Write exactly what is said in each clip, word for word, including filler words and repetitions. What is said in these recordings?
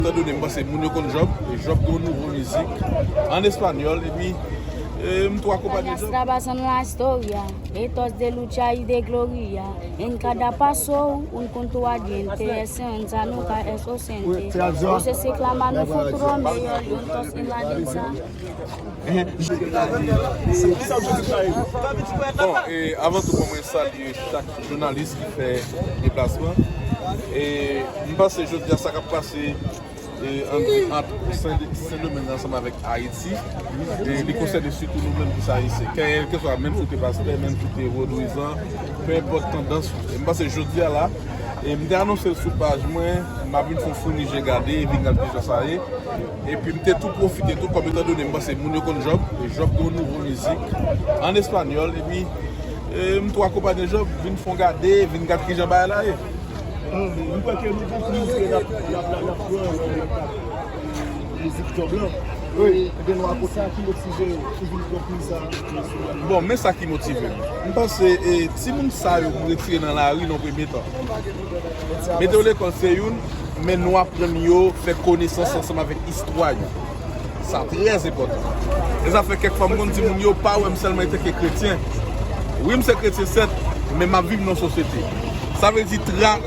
Etan done, m panse moun yo konn Job, e Job gen yon nouvo mizik an espanyòl, epi e, m tou akonpanye Job. Trabajan la historia, estos de lucha y de gloria. En cada paso, un punto adiente, ese en Zanuka, eso siente. Voces exclamando futuro mejor, juntos en la lucha. Bon, e, avan tou, fò mwen salye chak jounalis ki fè deplasman. E, m panse jodi a sa k ap pase e, an, ant Sen, Sendomeng ansanm avèk Ayiti, e, li konsène sitou nou menm ki se Ayisyen. Kèlkeswa, menm si w te pastè, menm si w te vodouyizan, pe enpòt tandans ou. E m panse jodi a la, e m te anonse l sou paj mwen, m ap vin fè yon founi je gade, e vin gade kijan sa ye. Epi m te tou pwofite tou, kòm etan done m panse moun yo konn Job, e Job gen yon nouvo mizik an espanyòl, epi e, m tou akonpanye Job, vin fè yon gade, vin gade kijan bagay la ye. Hmm, m kwè ke nou gon plizyè n ap, n ap, n ap, n ap pran, n ap, n ap mizik Job lan. Wi. Ebyen, nou rakonte sa ki motive w pou vin pran pri sa. Bon, men sa ki motive m. M panse, e, timoun sa yo m retire nan lari nan premye tan. Mete yo lekòl se youn, men nou aprann yo fè konesans ansanm avèk istwa yo. Sa trè enpòtan. E sa fè kèk fwa m konn di moun yo pa wè m sèlman antanke kretyen. Wi, m se kretyen, sèt, men m ap viv nan yon sosyete. Sa vle di tra,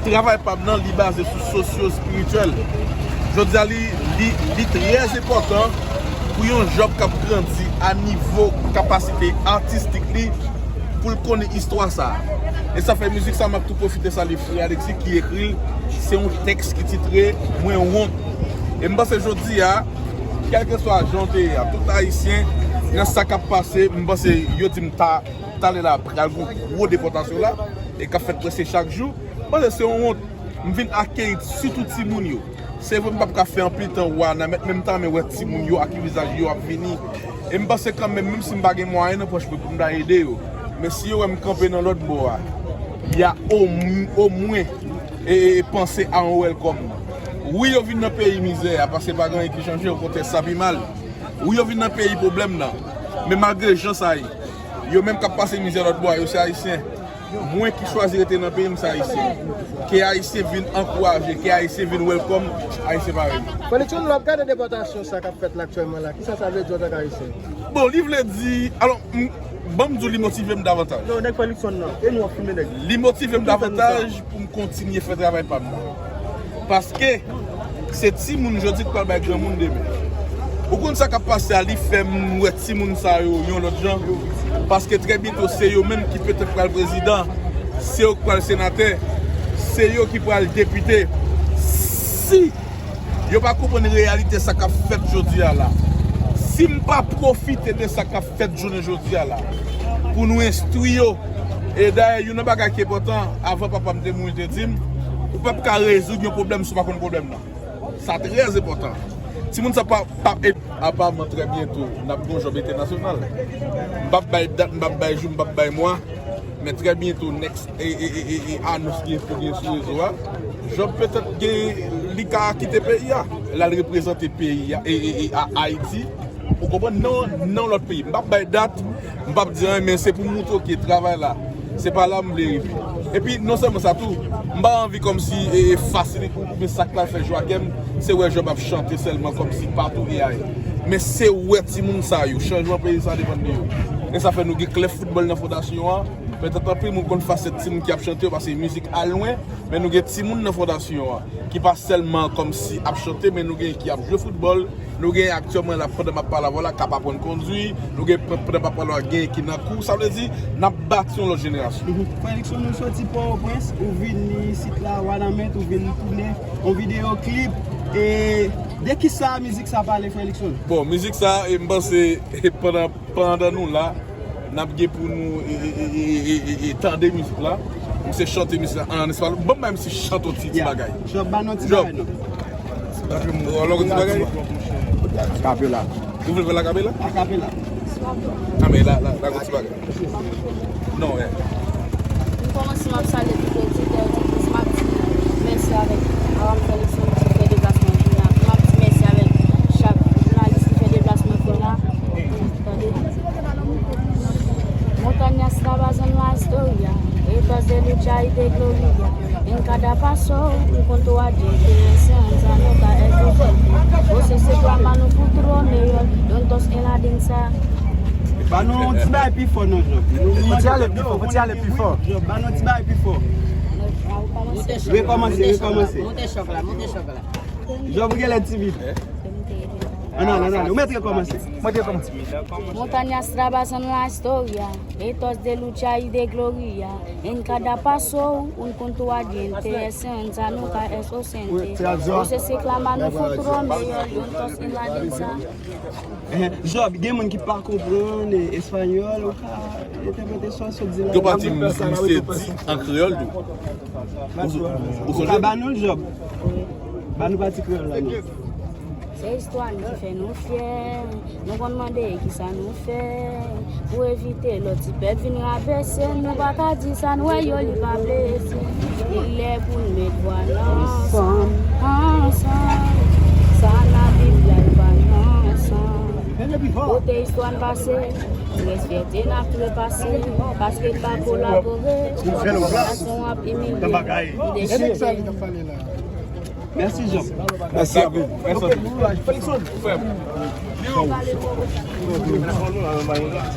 travay pa m nan, li baze sou sosyo espirityèl. Jodi a, li, li, li trè enpòtan pou yon jèn k ap grandi a nivo kapasite atistik li, pou l konnen istwa sa a. E sa fè mizik sa, m ap tou pwofite salye frè Alexis ki ekri l. Se yon tèks ki titre Mwen wont. E m panse jodi a, kèlkeswa jan w te ye a, tout Ayisyen, nan sa k ap pase, m panse yo di m ta, talè la pral gon gwo depòtasyon la, e k ap fèt prèske chak jou. M panse se yon wont. M vin akeyi sitou timoun yo. Se vre m p ap ka fè anpil tan Wana, men m ta renmen wè timoun yo ak vizaj yo ap vini. E m panse kanmenm, menm si m pa gen mwayen nan pòch mwen pou m ta ede yo, men si yo wè m kanpe nan lòt bò a, y a o, omwen e, e, e panse a yon welcome. Wi, yo vin nan peyi mizè a, paske pa gen anyen ki chanje, okontrè, sa pi mal. Wi, yo vin nan peyi pwoblèm nan, men malgre jan sa ye, yo menm k ap pase mizè lòt bò a, yo se Ayisyen. Mwen ki chwazi rete nan peyi m, se Ayisyen. Ke Ayisyen vin ankouraje, ke Ayisyen vin welcome, Ayisyen parèy mwen. Felixson, lè w ap gade depòtasyon sa k ap fèt la aktyèlman la, kisa sa vle di w antanke Ayisyen? Bon, li vle di, alò, m, ban m di w, li motive m davantaj. Non, nèg Felixson nan, e nou ap filme nèg. Li motive m davantaj pou m kontinye fè travay pa m nan. Paske se timoun jodi k pral bay granmoun demen. Ou konn sa k ap pase a, li fè m wè timoun sa yo yon lòt jan. Paske trè byento, se yo menm ki petèt pral prezidan, se yo k pral senatè, se yo ki pral depite. Si yo pa konprann reyalite sa k ap fèt jodi a la, si m pa pwofite de sa k ap fèt jounen jodi a la, pou nou enstwi yo, e dayè, youn nan bagay ki enpòtan, avan papa m te mouri, te di m, ou p ap ka rezoud yon pwoblèm si w pa konn pwoblèm nan. Sa trè enpòtan. Timoun sa pa, pa, e, aparaman trè byento, n ap gen yon Job entènasyonal. M p ap bay dat, m p ap bay jou, m p ap bay mwa, men trè byento, next, e, e, e, e, e, anons gen pou gen sou rezo a. Job petèt gen, li ka kite peyi a. L al reprezante peyi a, e, e, e, a, Ayiti. Ou konprann? Nan, nan lòt peyi. M p ap bay dat, m p ap di anyen, men se pou m montre w ke travay la, se pa la m vle rive. Epi, non sèlman sa tou, m pa anvi kòmsi, e, e, fasilite oubyen sa k pral fè jwa kè m, se wè Job ap chante sèlman kòmsi patou e ayen. Men se wè timoun sa yo, chanjman peyi sa depann de yo. E sa fè nou gen klèb foutbòl nan fondasyon an. Petèt anpil moun konn fasèt timoun ki ap chante yo, paske mizik al lwen, men nou gen timoun nan fondasyon an ki pa sèlman kòmsi ap chante, men nou gen ki ap jwe foutbòl, nou gen aktyèlman la, pandan m ap pale avè w la, k ap aprann kondui, nou gen, pandan m ap pale avè w la, gen ki nan kou. Sa vle di, n ap bati yon lòt jenerasyon. Mhm. Frè Luckson, nou soti Pòtoprens, ou vin isit la, Wanament, ou vin tounen yon videyo klip. E de ki sa mizik sa pale, frè Luckson? Bon, mizik sa, e m panse, e pandan pandan nou la, n ap gen pou nou, e, e, tande mizik la. M se chante mizik la an espanyòl. Ban m bay misye chante yon ti, ti bagay. Job, ba nou ti bagay, non. Alò, yon ti bagay. Akapela. Ou vle fè l akapela? Akapela. A, men la, la, la, yon ti bagay. Non, eh. M kòmanse, m ap salye tout oditè, oditris, m ap di mèsi avèk Aram Felixson ki fè deplasman vin la. M ap di mèsi avèk chak jounalis ki fè deplasman vin la. Tande. Montañas trabajan la historia, estos de lucha y de gloria. En cada paso, un punto adiente, ese en Zanuka, Bay pi fò non, Job. Fò ti ale pi fò, fò ti ale pi fò. Job, ba nou ti bay pi fò. Rekòmanse, rekòmanse. Job, ou genlè timid. Ann ale, ann ale. Ou mèt rekòmanse. Mwen te kòmanse. Montañas trabajando la historia, estos de lucha y de gloria, en cada paso un contuadiente, esencia nunca es ausente. Voces que claman un futuro mejor, juntos en la danza. Job, gen moun ki pa konprann espanyòl, ou ka entèprete sa w di la. Gen pati misye di an kreyòl tou. Ou sonje? Ou ka ba nou l, Job. Ba nou pati kreyòl la non. Se istwa n ki fè nou fyè. Nou konn mande kisa nou fè pou evite lòt ti pèp vin rabese n. Nou pa ka di sa n wè yo li pa blese. Li lè pou n met vwa n ansanm, ansanm. Sa n ap viv la li pa nan sanm. Kote istwa n pase, rès fyète n ap trepase. Paske n pa kolabore, gason ap imilye, li dechire. Mèsi Job. Mèsi anpil. Mèsi anpil. Frè m.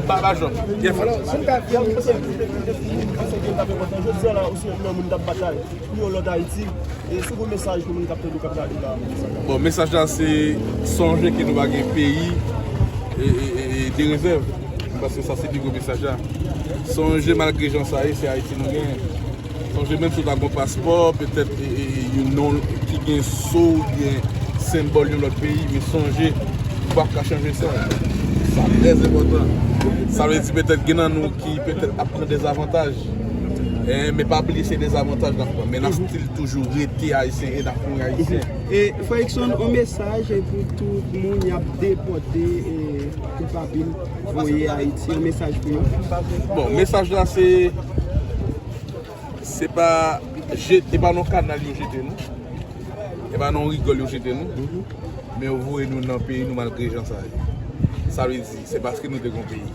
Ba, ba Job. Yes. Alò, si n ka di, mwen panse ke, mwen panse ke l t ap enpòtan. Jodi a la, osi, yon moun t ap batay pou yon lòt Ayiti. E si w gen mesaj pou moun k ap tande w, k ap gade w la, mesaj la. Bon, mesaj la se sonje ke nou pa gen peyi e, e, e, e de rezèv. Paske sa se pi gwo mesaj la. Sonje malgre jan sa ye, se Ayiti nou genyen. Sonje menm si w ta gen yon paspò, petèt e, e, e, yon non ki gen so oubyen senbòl yon lòt peyi, men sonje, ou p ap ka chanje sa. Sa trè enpòtan. Sa vle di petèt gen nan nou ki petèt ap pran dezavantaj. Eh, men pa bliye se dezavantaj n ap pran, men n ap still toujou rete ayisyen e n ap mouri ayisyen. E Frè Luckson, yon mesaj pou tout moun y ap depòte e ki pa vin voye Ayiti, yon mesaj pou yo. Bon, mesaj la se, se pa je-, e pa nan kanal yo jete nou, e pa nan rigòl yo jete nou, men yo voye nou nan peyi nou malgre jan sa ye. Sa vle di, se paske nou te gen yon peyi.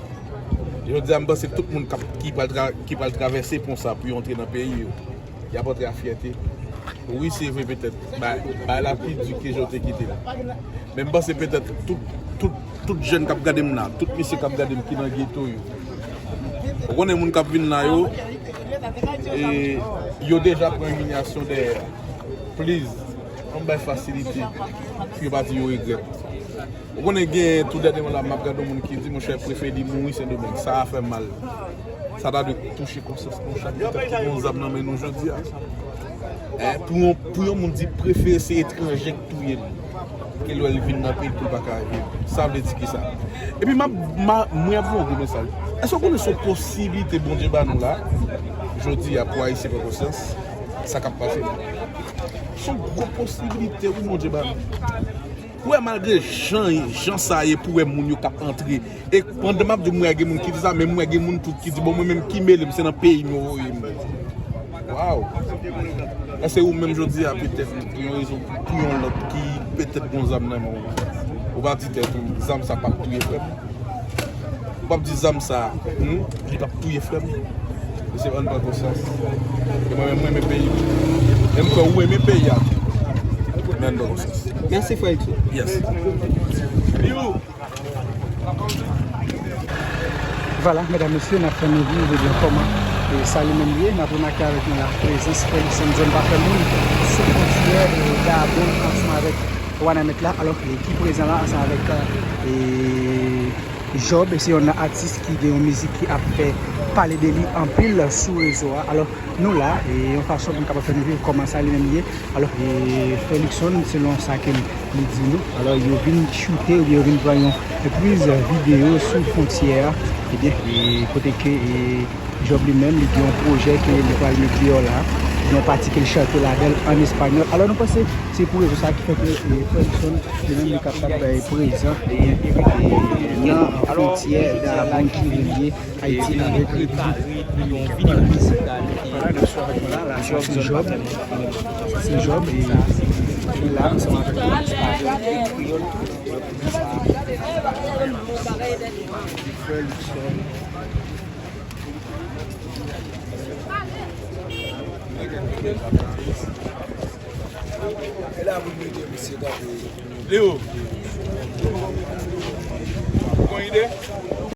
Jodi a, m panse tout moun k ap, ki pral tra-, ki pral travèse pon sa pou yo antre nan peyi yo, y ap antre ak fyète. Wi, se vre, petèt, bay, bay la pi di ke jan w te kite l. Men m panse petèt tout, tout, tout jèn k ap gade m la, tout mesye k ap gade m ki nan geto yo. Ou konnen moun k ap vin la yo, e yo deja pran imilyasyon dèyè. Please, ann bay fasilite pou yo pa di yo regrèt. Ou konnen gen tou dènyèman la, m ap gade yon moun ki di, monchè, prefere li mouri Sendomeng. Sa a fè m mal. Sa ta dwe touche konsyans nou chak, petèt ki gen yon zam nan men nou jodi a. Eh, pou yon, pou yon moun di prefere se etranje k touye l, ke lè l vin nan peyi l pou l pa ka viv. Sa vle di kisa? Epi m ap, m a, mwen ap voye yon gwo mesaj. Èske w konnen se yon posiblite Bondye ba nou la, jodi a, pou Ayisyen pran konsyans sa k ap pase la? Se yon gwo posiblite wi Bondye ba nou. Ou wè, malgre jan, jan sa ye pou wè moun yo k ap antre. E pandan m ap di w, m wè gen moun ki di sa, men m wè gen moun tou ki di, bon, mwen menm ki mele m, se nan peyi m yo voye m. Waw! Èske ou menm jodi a, petèt, pou yon rezon, pou yon lòt, ki petèt gon zam nan men w, ou pa di tèt ou, zam sa p ap touye frè m? Ou p ap di zam sa, hmm, li p ap touye frè m? Mesye, ann pran konsyans. E mwen menm, mwen renmen peyi m. E m kwè ou renmen peyi a tou. Men ann pran konsyans. Mèsi, frè Luckson. Yes. Vwala, medam, mesye, n ap tann nou vini, ebyen, kòman, e, sa li menm li ye. N ap remake avèk nou la prezans Frè Luckson Zòn Pa Fè Moun sou fwontyè, e, Gabon ansanm avèk Wanament la. Alò, e, ki prezan la ansanm avèk, e, Job, se yon atis ki gen yon mizik ki ap fè pale de li anpil sou rezo a. Alò, nou la, e yon fason pou n kapab fè nou viv kòman sa li menm li ye. Alò, e, Frè Luckson, selon sa ke li di nou, alò, yo vin choute oubyen yo vin pran yon priz videyo sou fwontyè a, ebyen, e, kote ke, e, Job li menm, li gen yon pwojè ke li pral met deyò la, yon pati ke l chante ladan l ann espanyòl. Alò, nou panse se pou rezon sa ki fè ke, e, Frè Luckson, li menm, li kapab, e, prezan, e, e, nan fwontyè Dajabón ki relye Ayiti avèk Repiblik Dominikèn. Vwala, nou sou avèk mwen la, la, sa se Job. Sa se Job, e, ki la ansanm avèk nou. Frè Luckson. E la pou nou ede misye kanpe. Leo, ou gon ide?